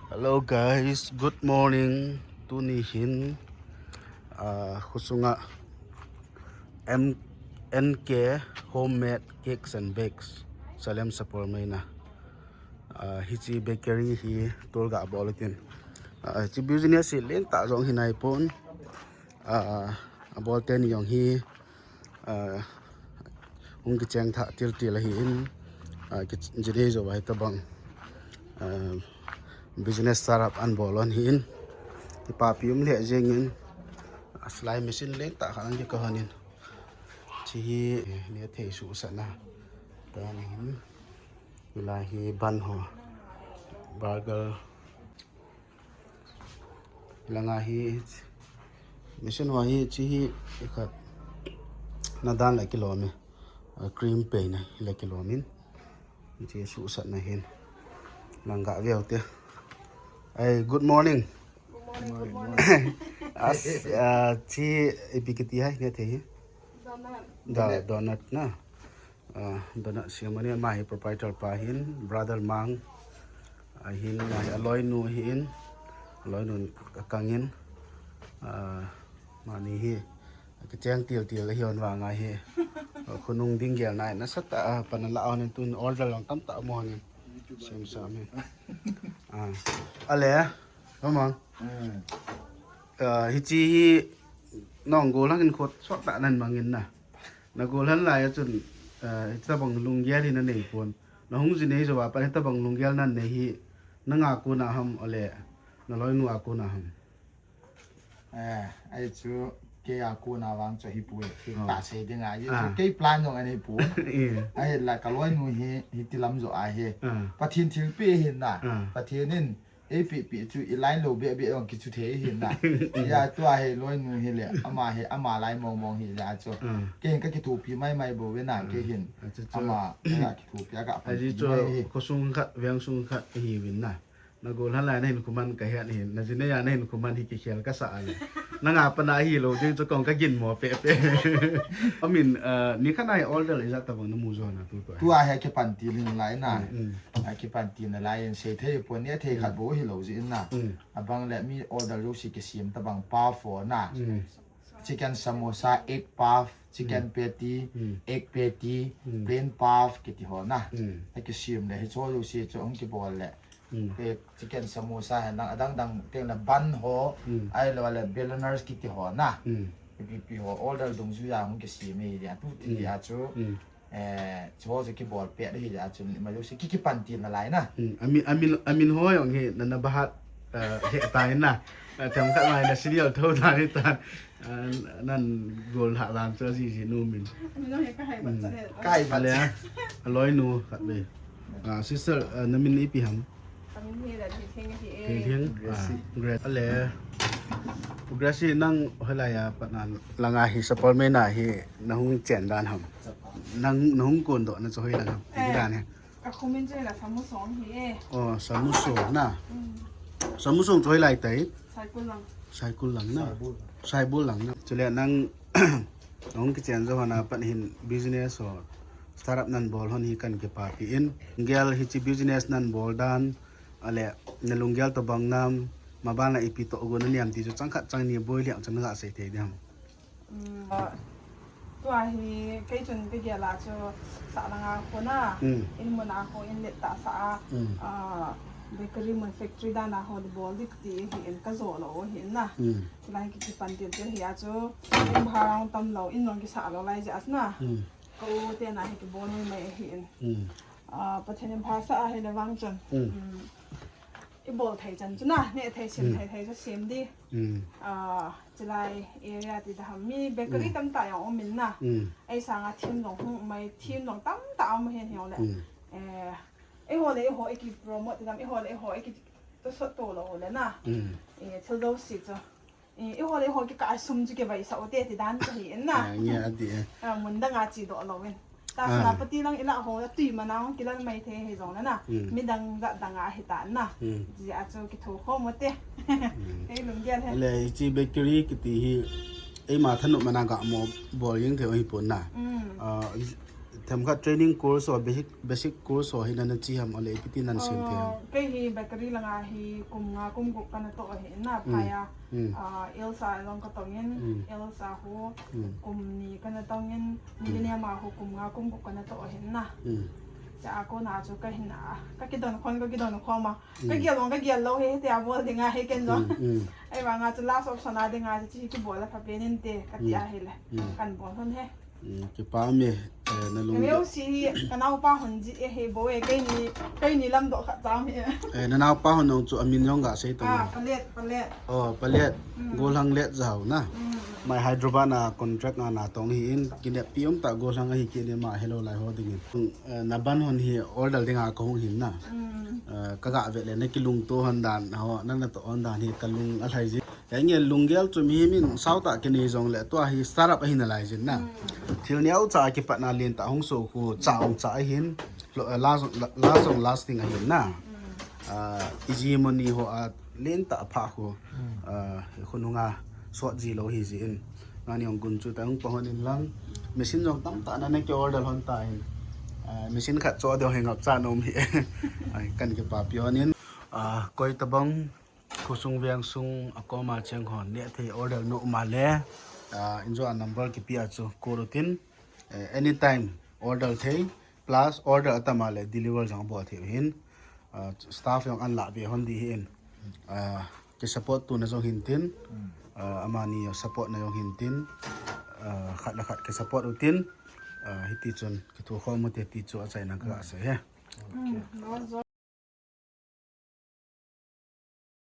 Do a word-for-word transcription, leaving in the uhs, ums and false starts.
Hello guys, good morning. Tuni hin uh, khusunga M N K Homemade Cakes and Bakes, Salem Sapol Maina. Uh, hichi bakery hi tolga bol tin. Uh, hichi business hi lentah jong hinai pon. Uh, abol teni jong hi uh, hung kicheng tha til til ahi in, uh, ki jide jo vai tabang uh, business startup an bol on hi in, kipapi um le jeng in, uh, slai machine lentah khan an kikahon in, chi hi ne thei su sana ta ni hin, hilai hi bun ho, burger, langa hi machine ho hi chi hi ikhat na dan la kilom e, cream pe na la kilom in, chi su sat na hin langa veu te. Ai, good morning. As uh, chi ipi kiti hai ne the hi. Donut. Da donut na. Uh, donut siam ani, ama hi proprietor pa hin, brother Mang. Uh, hin ama hi aloinu hin, aloinu akang in. Uh, mani hi kicheng til til hi on vanga hi. Uh, khonung ding gel nai nasatah uh, pana la on tun order long tamtah mo hin. Sem sam hi. Uh, ale, Mang. Uh, hichi hi nong go langin khot sot ta nan mangin na. Na gollhan lai a chun, eh, hitabang lunggel hi na nei pon. Na hung ji nei jo a pat hitabang lunggel na nei hi, nanga kona ham ole, na loinu a kona ham. Eh, ai chu kei a kona vang chu hi pu e, hi ta sei ding a, hi chu kei plan jong a nei pu. Ai la ka loinu hi, hiti lam jo a hi. Pathen thilpeh hin na. Pathen in Ei pi pi chu i line lo be be ong kichu thei hin na. Ya tua he loinu hi le ama he ama lai mong mong hi le a chu. Ke hin ka kithupi mai mai bo ve na ke hin. Ama ka kithupi a ka pa. Aji chu khosung khat veng sung khat hi vin na. Na gollhan lai na hin kuman ka hian hin. Na jine ya na hin kuman hi ki khel ka sa a le. Nanga pana hi lo ding chu kong ka gin mo pe pe. Amin, uh, ni khat na hi order ijat tabang na mu jo na tu tu. Tua he ke pan ti ling lai na. Ai kipan ti na lai in sei thei pon, ne thei khat bo hi lo ji in na. Abang le mi order lo si ke siam tabang puff ho na. Chicken samosa, egg puff, chicken patty, egg patty, plain puff kiti ho na. Ai ke siam le hi cho lo si cho hung kibol le. Ke chicken samosa he na adang dang teng le bun ho, ai lo le billionaires kiti ho na. Pi pi ho order dungjuia hung ke siam e dia tu ti dia chu. Eh, chu ho chu kibol pet ahi a chun ima jouse ki, kipan ti na lai na. Hmm, amin, amin, amin ho jong hi na, na bahat, eh, he ta in na. Eh, themkhat mai na serial tho ta in ta. Eh, nan gol ha lam chu ji ji nu min. Amin ho hi ka hai bat chan he. Ka hai bat. Ale, aloinu khat ve. Ah, sister, eh, na min ipi ham? Ka min hi Lal Thilthing ahi e. Thilthing. Gracie. Ah, Gracie. Ale. Gracie, nang hoilai a pat na langa hi Sapormeina hi na hung chen dan ham? Nang, na hung kondoh na chu hoilang ham? Ti dan hi. Ka khomin chu la Samusong hi e. Oh, Samusong na. Mm. Samusong chu hoilai tai? Saikul lang. Saikul lang na. Saibul. Saibul lang na. Chule nang na hung kichen jo hon a pat hin business ho startup nan bol hon hi kan kipapi in. Gel hichi business nan bol dan Ale, na lunggel tobang nam, maban la ipi toh gon na niam ti chu chang khat chang ni boi liang chang na sei thei diam. Mm, tua hi kei chun kei gel a chu sah langa kona, mm, in mun a ko in let ta sa a, mm, ah, bakery mun factory dan a ho di bol dik ti hi in ka jo lo hi in na. Mm. Lai ki kipan til til hi a chu in bharang tam lo in long ki sa lo lai ja as na. Mm. Ka u te na hi ki bol mai mai hi in. Mm. Ah, Pathen in pha sa a hi le vang chun. Mm. Mm. I bol thei chan chu na, ne thei sim, mm, thei thei chu sim di. Mm. Ah, chilai area ti da ham mi bakery, mm, tam ta jong um in na. Mm. Ei sanga thim jong hung mai, thim jong tam ta um hin hiong le. Mm. Eh, eiho le eiho i ki promote ti dam, eiho le eiho i ki to sot to lo le na. Mm. Eh, thil do si chu. Eh, eiho le eiho kikah a sum chu kivai sa u te ti dan ka hi in na. Ah, nge a ti e. Ah, mun dang a chi doh lo in. Ta, ah, Senapati lang i lah ho la tui mana hung kilal mai thei hi jong le na. Hmm. Midang jat dang a hi ta na. Hmm. Ji a chu kitho khom u te. Hmm. Kei lunggel he. Le, hichi bakery kiti hi eima thanop mana ga mo bol jeng thei u hi pon na. Hmm. Ah, Themkhat training course ho, basic, basic course ho hi nana chi ham, ahileh ipi ti nan sem thei ham? Kei hi bakery langa hi kum nga kum gup kana toh ahi na, phai a. Ilsa jong katong in, Ilsa hu kum ni kana tong in, Millennium a hu kum nga kum gup kana toh ahi na. Chua kona chu kahin a, kakidon khon, kakidon khom a. Kagel jong kagel lou hi, hitia bol dinga hi ken jong. Ahivanga chu last option a dinga chu hiche kibol a phapen inte kati ahile, kan bol lhon hi. Kipa me, nalung. Meu si hi, kanaopa hon ji e hi bou e, keini, keini lamdoh khat cham hi. Nanaopa hon jong chu amin jong gasei tong. Ah, Palet, Palet. Oh, Palet. Golhang Let jao na. Mai Hyderabad a contract a natong ahin, kineppi umtah Golhang ahi kit in, ama helou lai ho dingin. Naban hon hi order dinga kahung hin na. Kaga vet le nakilungto hon dan ho, nanatoh hon dan hi kalung alhai jin. Henge, lunggel chu mihem in sautah kinei jongleh tua hi startup ahi nalai jin na. Thil neocha kipatna lentah hung soh khu cha hung cha ahin, last jong lasting ahin na. Iji moni ho a lentah phah khu, khonunga sot ji lou hi jin. Nani hung gunchu tah hung pang hon in lang. Machine jong tamtah nana kiorder hon tan. Machine khat cho deu hi ngap cha nom hi. Kan kipapi hon in. Koitabang khosung vengsung akoma cheng hon nehthei order nom a le, injo a number kipe a chu call utin, anytime order thei, plus order atam a le deliver jong abol thei hin, staff jong anlah be hon di hin, kisupport tuna jong hintin, amani support na jong hintin, khat le khat kisupport utin, hitichun kithukhom ute ti chu achaina kasei e.